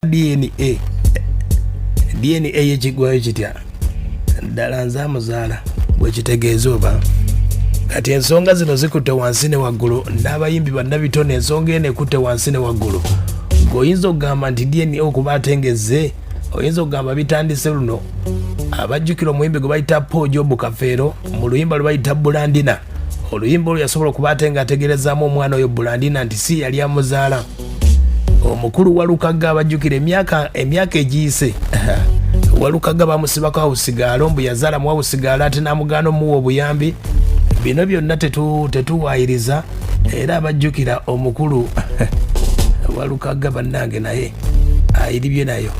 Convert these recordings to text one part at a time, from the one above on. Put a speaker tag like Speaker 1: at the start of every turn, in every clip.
Speaker 1: DNA DNA yekigwayo kitya ddala nze amuzaala bwekitegeeza oba kati ensonga zino zikutte wansi ne waggulu n'abayimbi bannabitone ensonga eno ekutte wansi ne waggulu ng'oyinza okugamba nti DNA okuba atengezze oyinza okugamba bitandise luno abajjukira omuyimbi gwe bayita Paul Job Kafeero mu luyimba lwe bayita Bulandina oluyimba olwo yasobola okuba ate ng'ategerezaamu omwana oyo Bulandina nti si yali amuzaala omukulu Walukagga abajjukira emyaka emyaka egiyise Walukagga bamusibako awusigaalo mbu yazaala mu awusigaalo ate n'amugaana omuwa obuyambi bino byonna tetuwaayiriza era abajjukira omukulu Walukagga bannange naye ayiribye nayo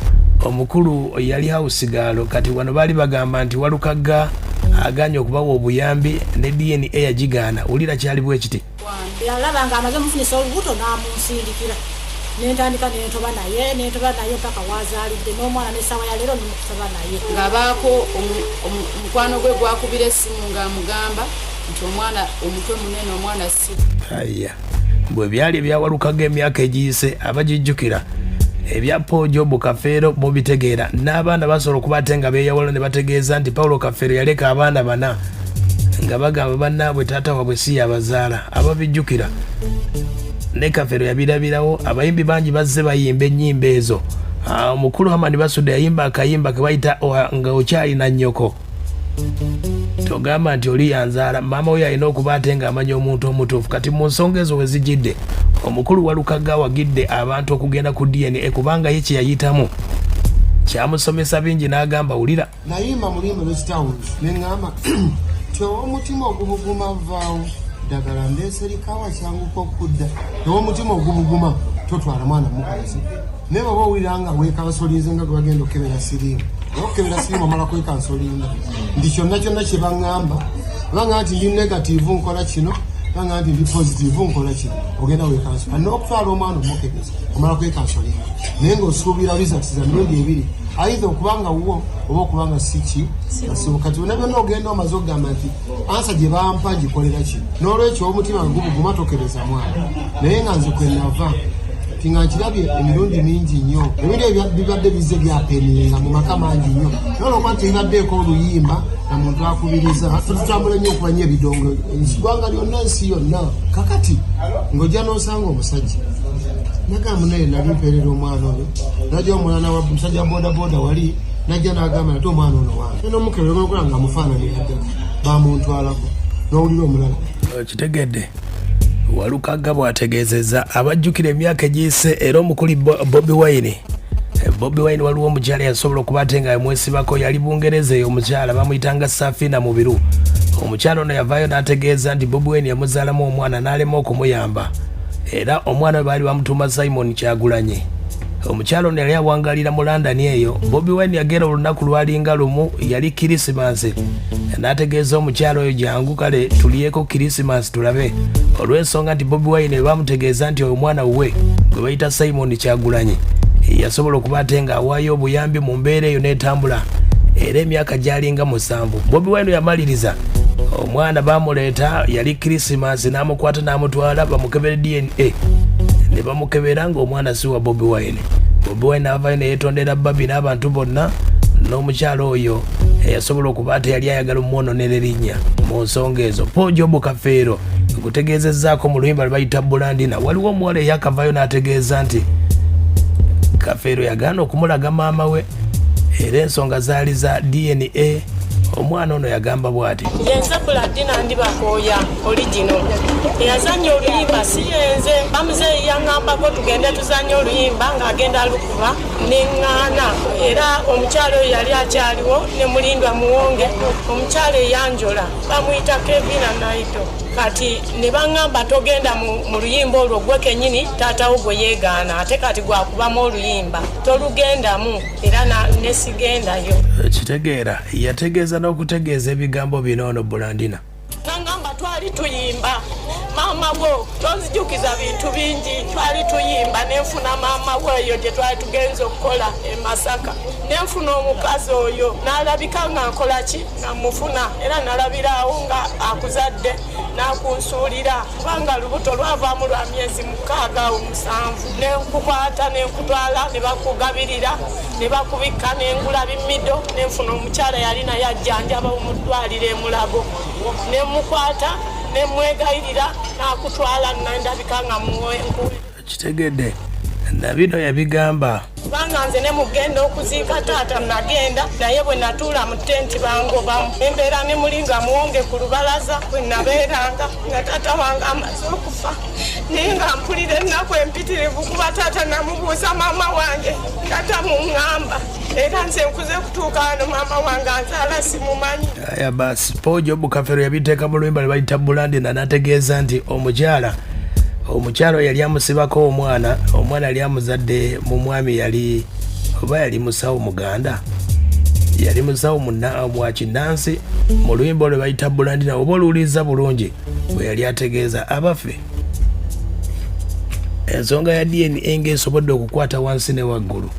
Speaker 1: omukulu yali hawusigaalo kati wano baali bagamba nti Walukagga aganye okubawa obuyambi ne DNA yagigaana wulira kyali bwe kiti
Speaker 2: Yalaba nga amaze mufunisa olubuto n'amunsindikira nentandika nentoba naye nentoba naye mpaka wazaalidde n'omwana n'essaawa ya leero nemukutoba naye.
Speaker 3: Ng'abaako omukwano gwe gwakubira essimu ng'amugamba nti omwana omutwe munene omwana si.
Speaker 1: Aya bwe byali ebyawalukaga emyaka egiyise abagijjukira ebya Paul Job Kafeero mubitegeera n'abaana basobola okuba ate nga beeyawula ne bategeeza nti Paulo Kafeero yaleka abaana bana nga bagamba bannaabwe taata wabwe si yabazaala ababijjukira ne Kafeero yabirabirawo abayimbi bangi bazze bayimba ennyimba ezo ah, omukulu Hamani Basudde yayimba akayimba ke bayita nga okyalina nnyoko togamba nti oli yanzaala maama we alina okuba ate ng'amanya omuntu omutuufu kati mu nsonga ezo we zijidde omukulu Walukagga awagidde abantu okugenda ku DNA kubanga ye kye yayitamu kyamusomesa bingi n'agamba wulira
Speaker 4: nayimba mu luyimba lwekitawunzi ne ŋŋamba nti ow'omutima ogubuguma vaawo ddagala ndeese likawa kyanguka okudda ow'omutima ogubuguma totwala mwana mukozi naye baba owulira nga wekansolinze nga gwebagenda okukebera siriimu oba okukebera siriimu omala kwekansolinga nti kyonna kyonna kye baŋŋamba baŋŋamba nti ndi negative nkola kino baŋŋamba nti ndi positive nkola kino ogenda wekansola n'okutwala omwana omukebeza omala kwekansolinga naye ng'osuubira results za mirundi ebiri either okuba nga wuwo oba okuba nga si ki asibu kati byonna byonna ogenda omaze okugamba nti ansa gye bampa ngikolera ki n'olwekyo omutima nga gubuguma tokebeza mwana naye nga nze kwe nava nti nga nkirabye emirundi mingi nnyo ebintu ebyo bibadde bizze byapeninga mu maka mangi nnyo naye olwokuba nti tebibaddeeko oluyimba na muntu akubiriza tutambula nnyo okuba nnyo ebidongo eggwanga lyonna ensi yonna kakati ng'ojja n'osanga omusajja nagamba naye nali mpeerera omwana oyo najja omwana wa musajja boda boda wali najja n'agamba nate omwana ono wange nomukebera okola nga amufaananira ddala bamuntwalako n'owulira omulala
Speaker 1: okitegedde Walukagga bw'ategeezezza abajjukira emyaka egiyise era omukuli Bobi Wine eh, Bobi Wine waliwo omukyala yasobola okuba ate nga yamwesibako yali Bungereza eyo omukyala bamuyitanga Safina Mubiru omukyala ono yavaayo n'ategeeza nti Bobi Wine yamuzaalamu omwana n'alema okumuyamba era omwana we baali bamutuuma Simon Kyagulanyi omukyala ono yali awangalira mu London eyo Bobi Wine yagenda olunaku lwalinga lumu yali Kirisimansi n'ategeeza omukyala oyo jangu kale tulyeko Kirisimansi tulabe olw'ensonga nti Bobi Wine bamutegeeza nti oyo omwana wuwe gwe bayita Simon Kyagulanyi yasobola okuba ate nga awaayo obuyambi mu mbeera eyo n'etambula era emyaka gyalinga musanvu Bobi Wine yamaliriza omwana bamuleeta yali Kirisimansi n'amukwata n'amutwala bamukebere DNA ne bamukebera ng'omwana si wa Bobi Wine Bobi Wine avayo neyetondera Barbie n'abantu bonna n'omukyala oyo eyasobola okuba ate yali ayagala omwononera erinnya mu nsonga ezo Paul Job Kafeero nkutegeezezzaako mu luyimba lwe bayita Bulandina waliwo omuwala eyakavayo n'ategeeza nti Kafeero yagaana okumulaga maama we era ensonga zaali za DNA omwana ono yagamba bw'ati
Speaker 5: yenze Bulandina ndibakooya oligino eyazanya oluyimba si yenze bamuzeeyi yaŋŋambako tugende tuzanye oluyimba ng'agenda lukuba neŋŋaana era omukyalo oyo yali akyaliwo ne mulindwa muwonge omukyalo eyanjola bamuyita Kevina Naito kati ne baŋŋamba togenda mu luyimba olwo gwe kennyini taatawo gwe yeegaana ate kati gwakubamu oluyimba tolugendamu era nesigendayo
Speaker 1: kitegeera yategeeza n'okutegeeza ebigambo bino ono Bulandina
Speaker 5: nangamba twali tuyimba Maama wo tonzijukiza bintu bingi. Twali tuyimba nenfuna maama wo eyo gye twali tugenza okukola e Masaka, nenfuna omukazi oyo n'alabika nga nkola ki, nga mufuna, era nalabiraawo nga akuzadde n'akunsuulira, kubanga lubuto lwavaamu lwa myezi 6 awo 7. Nenkukwata nenkutwala ne bakugabirira ne bakubikka, nengula bimido, nenfuna omukyala yali naye ajjanjaba mu ddwaliro e Mulago, nemukwata nemwegayirira n'akutwala, nandabika nga muwe.
Speaker 1: Kitegedde nabino yabigamba.
Speaker 5: Kubanga nze ne mugenda okuziika taata nagenda naye, bwe natuula mu tenti bangobamu, embeera ne muli nga muwonge ku lubalaza bwe nabeeranga nga taata wange amaze okufa, naye nga mpulira ennaku empitirivu, kuba taata namubuuza maama wange nga tamuŋŋamba, era nze nkuze kutuuka wano maama wange anzaala simumanyi.
Speaker 1: Aya basi, Paul Job Kafeero yabiteeka mu luyimba lwe bayita Bulandina, n'ategeeza nti omukyala oyo yali amusibako omwana, omwana yali amuzadde mu mwami yali oba yali musawo muganda, yali musawo wa kinnansi. Mu luyimba olwo bayita Bulandina, oba oluwuliriza bulungi, bwe yali ategeeza abaffe ensonga ya DNA ng'esobodde okukwata wansi ne waggulu.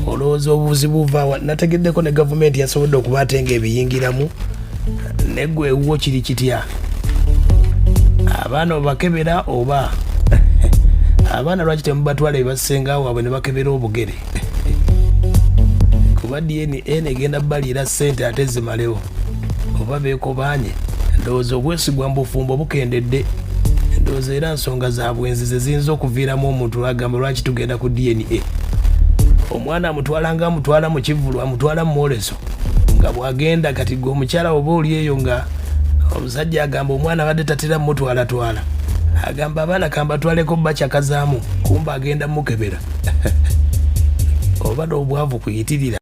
Speaker 1: Olowooza obuzibu buva? Nategeddeko ne gavumenti yasobodde okuba ate ng'ebiyingiramu. Neggwe ewuwo kiri kitya? Abaana obakebera oba abaana lwaki temubatwala ebasenga waabwe ne bakebera obugere? Kuba DNA negenda baliira ssente ate zimalewo oba beekobaanye. Ndowooza obwesigwa mu bufumbo bukendedde. Ndowooza era nsonga za bwenzi ze ziyinza okuviiramu omuntu agamba lwaki tugenda ku DNA. Omwana amutwala nga amutwala mu kivvulu, amutwala mu mwoleso nga bwagenda. Kati gwe omukyala oba oli eyo nga omusajja agamba omwana abadde tatera mutwalatwala, agamba abaana kambatwaleko bakyakazaamu, kumba agenda mukebera oba n'obwavu kuyitirira.